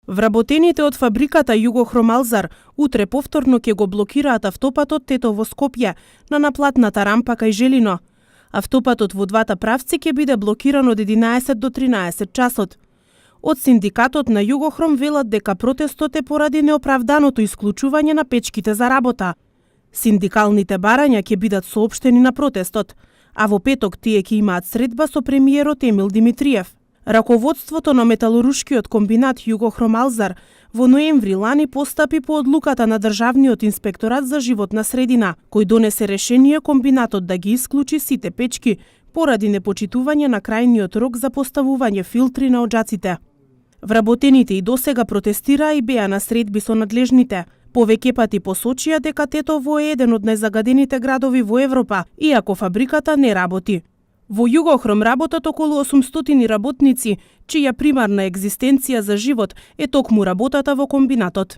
Вработените од фабриката Југохром Алзар утре повторно ќе го блокираат автопатот Тетово Скопје на наплатната рампа кај Желино. Автопатот во двата правци ќе биде блокиран од 11 до 13 часот. Од синдикатот на Југохром велат дека протестот е поради неоправданото исклучување на печките за работа. Синдикалните барања ќе бидат соопштени на протестот, а во петок тие ќе имаат средба со премиерот Емил Димитриев. Раководството на металуршкиот комбинат Југохром Алзар во ноември лани постапи по одлуката на Државниот инспекторат за животна средина, кој донесе решение комбинатот да ги исклучи сите печки поради непочитување на крајниот рок за поставување филтри на оџаците. Вработените и досега протестираа и беа на средби со надлежните. Повеќе пати посочија дека Тетово е еден од најзагадените градови во Европа, иако фабриката не работи. Во Југохром работат околу 800 работници, чија примарна екзистенција за живот е токму работата во комбинатот.